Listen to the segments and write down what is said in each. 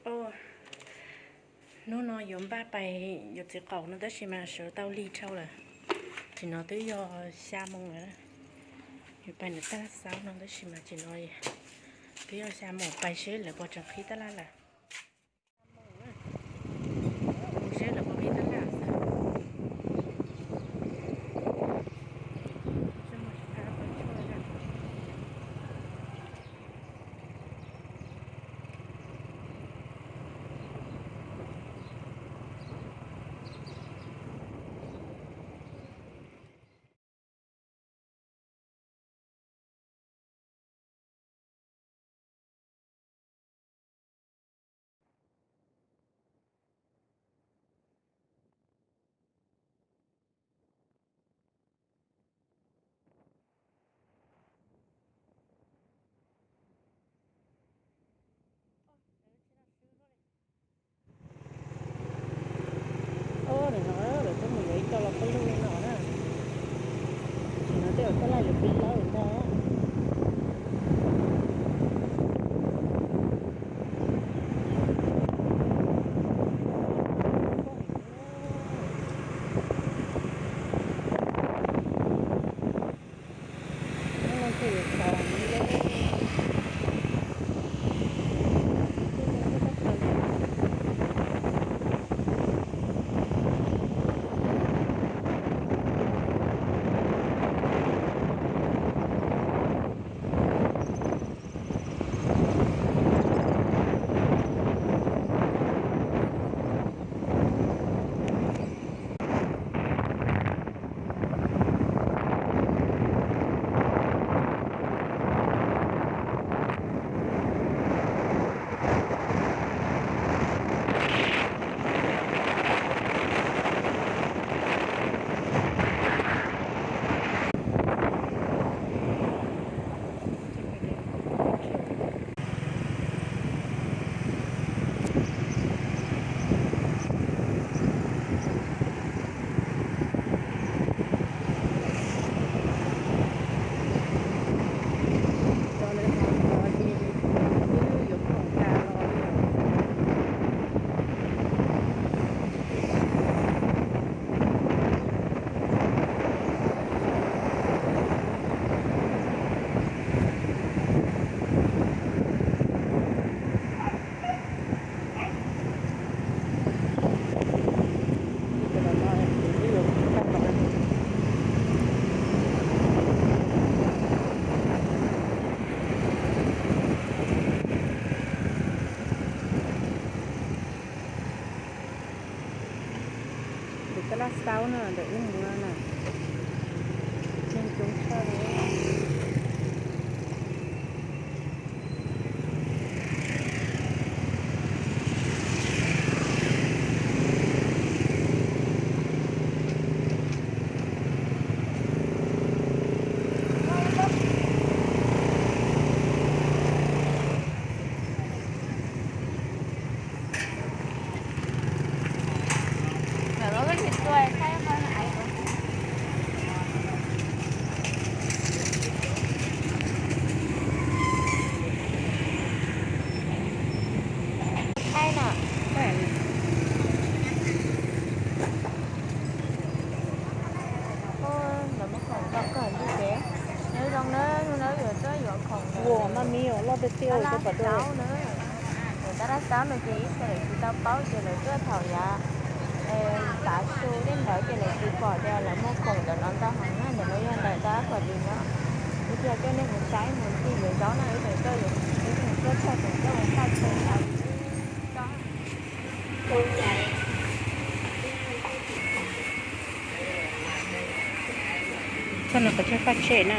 Hnub no yuav npaj pais yuav txiv qaum no tab sis mas sawv tau lig dhau lawm. Tsim no twb yog xya moos lawm. Yuav pais ntawm tab laj xaub no tab sis mas tsim no twb yog xya moos, pais seb lawv puas tseem qhib tab laj lawm. Mus seb lawv puas qhib tab laj xwb. Nim no lawv twb mus yuav ib co los peb lug li no na. Nim no tej zaum tab laj yuav pib lawb ntag. Tus tab laj xaub no ntawm ub mus no na, neeg coob tshaj li. Lawv muab khoom tau kawg li ces nyob zoo na, hnub no yuav tuaj yuav khoom na. Ua mas me nyuam loj tiag tiag tab laj xaub na. Tab laj xaub no ces ib txhia lawv tsis tau paub ces lawv tuaj thaum yav tav su tej ntawd ces lawv tsis pom tias lawv muag khoom ntawm no ntau heev na, ntawm no yog ntawm tab laj pom li no. Ib txhia coj nej mus saib mus ncig yuav zaub na, ib txhia coj, ib txhia coj txhia tus coj mus faj tshem ntawd. Txoj no qhov chaw faj tshem na.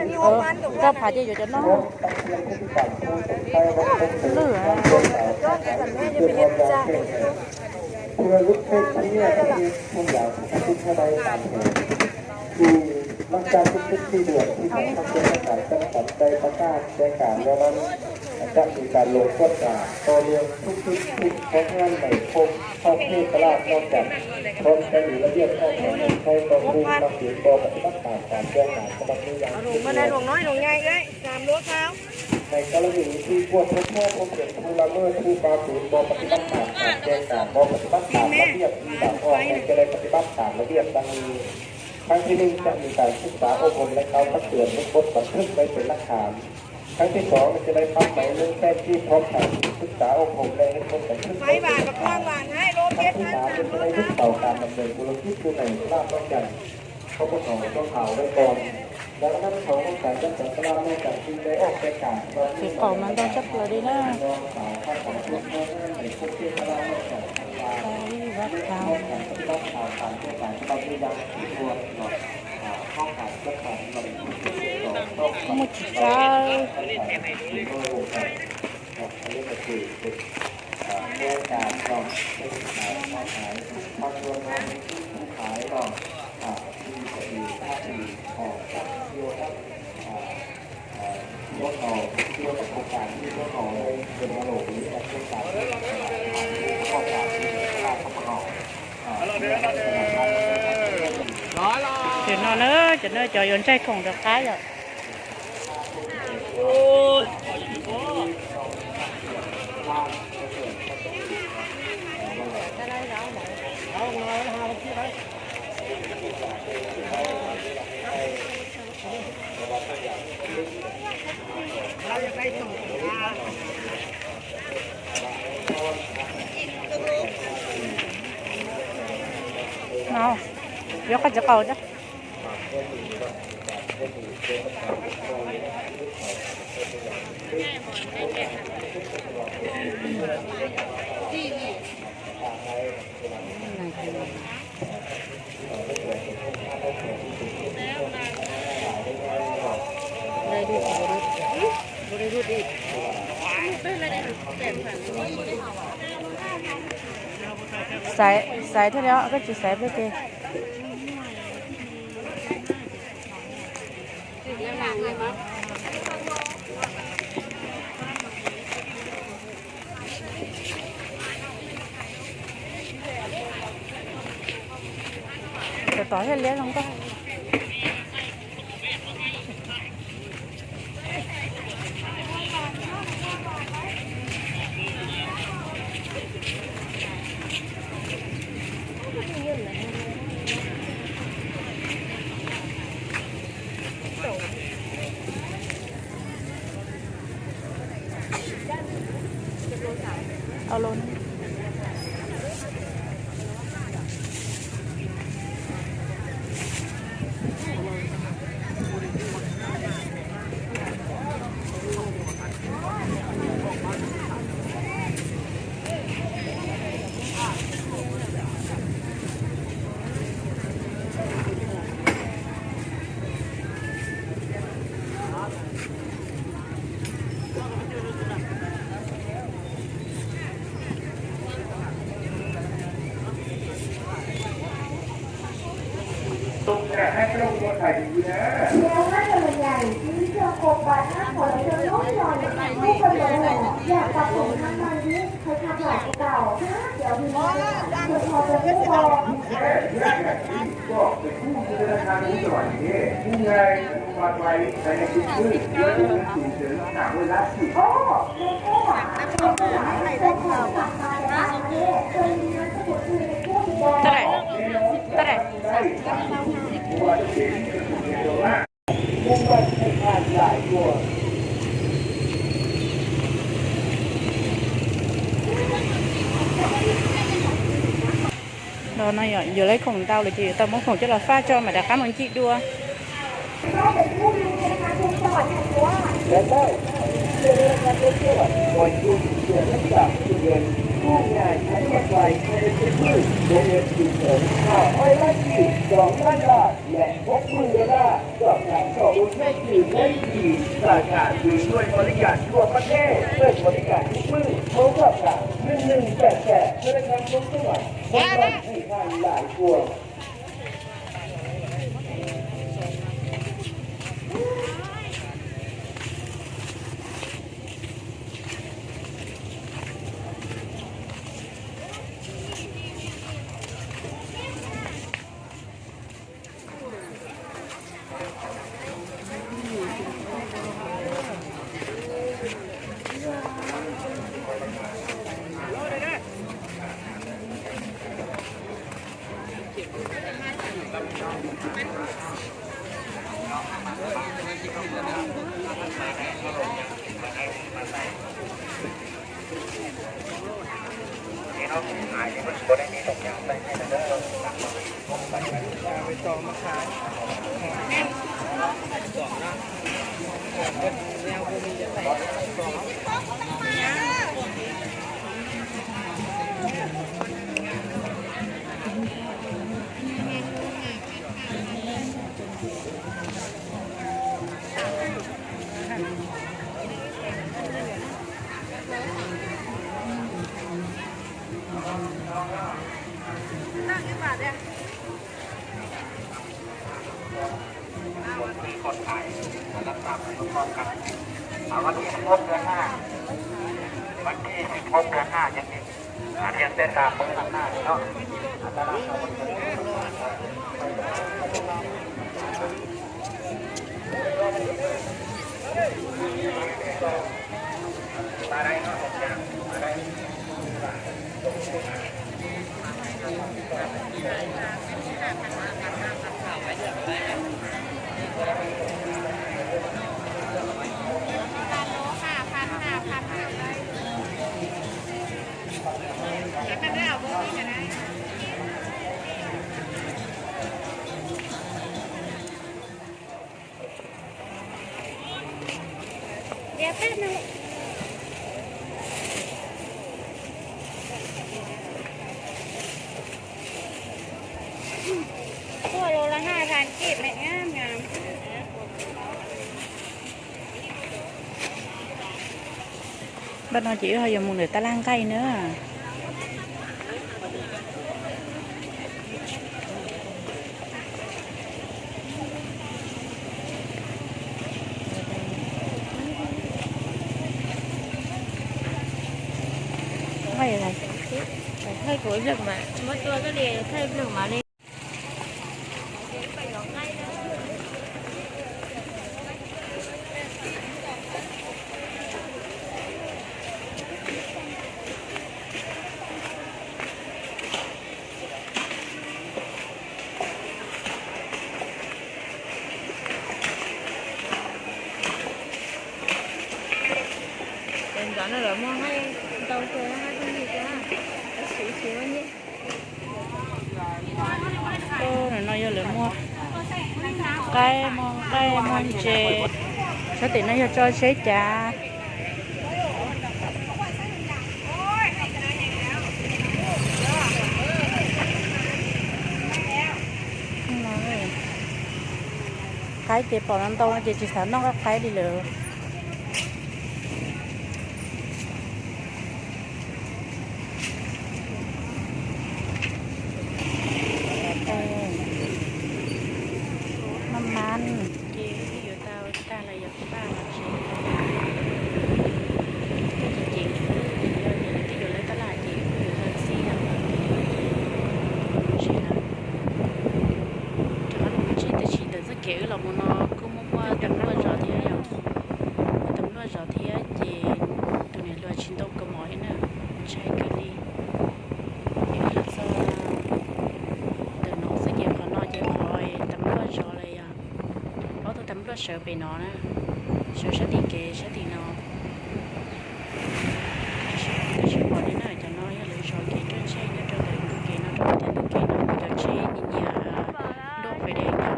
Rau pham ces yuav cov no. Lwj. Thưa lub thuyết nghĩa thiên thông báo của các tỉnh Thái Tây tạm thời. Thì mong cho chính thức thi đua thi đấu trong các giải đấu tập đây có các cái cả do đó các bị cả lộn quất cả to liêng thúc thúc thúc có hai ngày không không khi cả là lo chặt. Không cái gì là biết không phải không có khu tập tuyến có các bác cả cả cho cả các bác sĩ giáo. Ngày có là những thi qua thốt thoát không thể thu là mưa thu ba tuyến có các bác cả cả cho cả có các bác cả là biết đi bảo họ hay cái đây các bác cả là biết đang Tháng thứ nhất, trong nền tảng xúc xá ôm hồn lãnh đạo các trường, nước bột bản thức máy tính lắc hàm. Tháng thứ sáu, là cái đây phát máy lên xem thi phóng thẩm xúc xá ôm hồn lên hết môn bản thức máy tính lắc hàm. Tháng thứ tám, là cái đây giúp bảo đảm mặt đường của lô kít khu này là phong trào. Không có hậu, không hậu đây còn. Đã năm sáu phong trào dân tộc Sa La môn bản kinh tế ôm cái cả và Ces qaum mas ntau tshaj plaws li na. Tau ib vaj tau. Muaj tsis tsawg. Cov no na, cov no cov yuav ntsaig khoom rov qab yom. No, yuav qhov tsis qaus thiab. Xaiv, xaiv thiab li os, koj tsis xaiv pliag ces. Cov tod thiaj liab zoo nkauj. Au lô. Hai cái lông của thầy gì nè. Theo các nhà nhảy, chính trong cột bài hát của Lê Xuân Lúc rồi, không cần phải hỏi,อยากตัดผมทำไมดิ เคยทำหลายกระเป๋า ฮะ เดี๋ยวดูนะ เดี๋ยวขอ Los no yog yuav lawv khoom ntau lawm ces yuav tau muab khoom coj los faj tso mam rov qab mus ncig dua.วันที่สิบหกเดือนห้า วันที่สิบหกเดือนห้า ยังมี เรียนเต้นตามมื้อหลังหน้าเนาะ Tua los là hai ngàn kịp này nhá, ngàn. Npaj no ces wb ho yuav mus ntawm tab laj nqaij na. Nqaij, thaij kuv ib pliag mas muab tua koj li, thaij ib pliag mas li. Cov ntawd no lawv muag nqaij ntau kawg, nqaij pheej yig kawg, siv siv muaj nyiaj. Tus no yog lawv muag qaib, muag nqaij, muag ntses. Sab tim no yog tso tsheb cav. Qaib ces pom no ntau no ces tsis xav noj qaib li lawm. Maj mam ces wb twb yuav tau tag lawm, yog paj no ces twb tsis ceev, yog tias lawv twb yuav lawv tab laj ces wb twb yuav tau txij lawm. Tab luaj zov thiab yom, muaj tab luaj zov thiab ces tus niam hluas tsis ntoo kaus mom li na, ntshai kawg li. Yog ib los txog ntawm no xwb ces qhov no ces qhov tab luaj zov lawm yom. Ob tug tab luaj sawv pem no na, sawv sab tim kev sab tim no. Tab sis pom li na, cov no yog lawv zov kev ruaj ntseg nyob rau ntawm ntug kev no rau tias ntug kev no cov tsheb nyias nyias nruab fais dev na.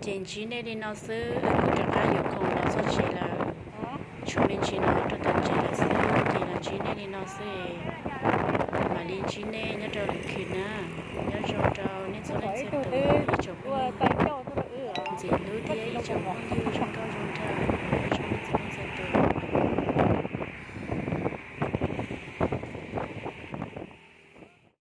Ces ntsib nej li no xwb, kuv rov qab yuav khoom los txog tsev lawm. Tshuav me ntsis no rau tom tsev lawm xwb, ces los ntsib nej li no xwb. Mam li ntsib nej nyob rau lwm khwv na. Nyob zoo rau nej txhua leej txhua tus ib tsoom phooj ywg, ntxim hlub thiab ib tsoom phooj ywg zoo nkauj zoo nraug.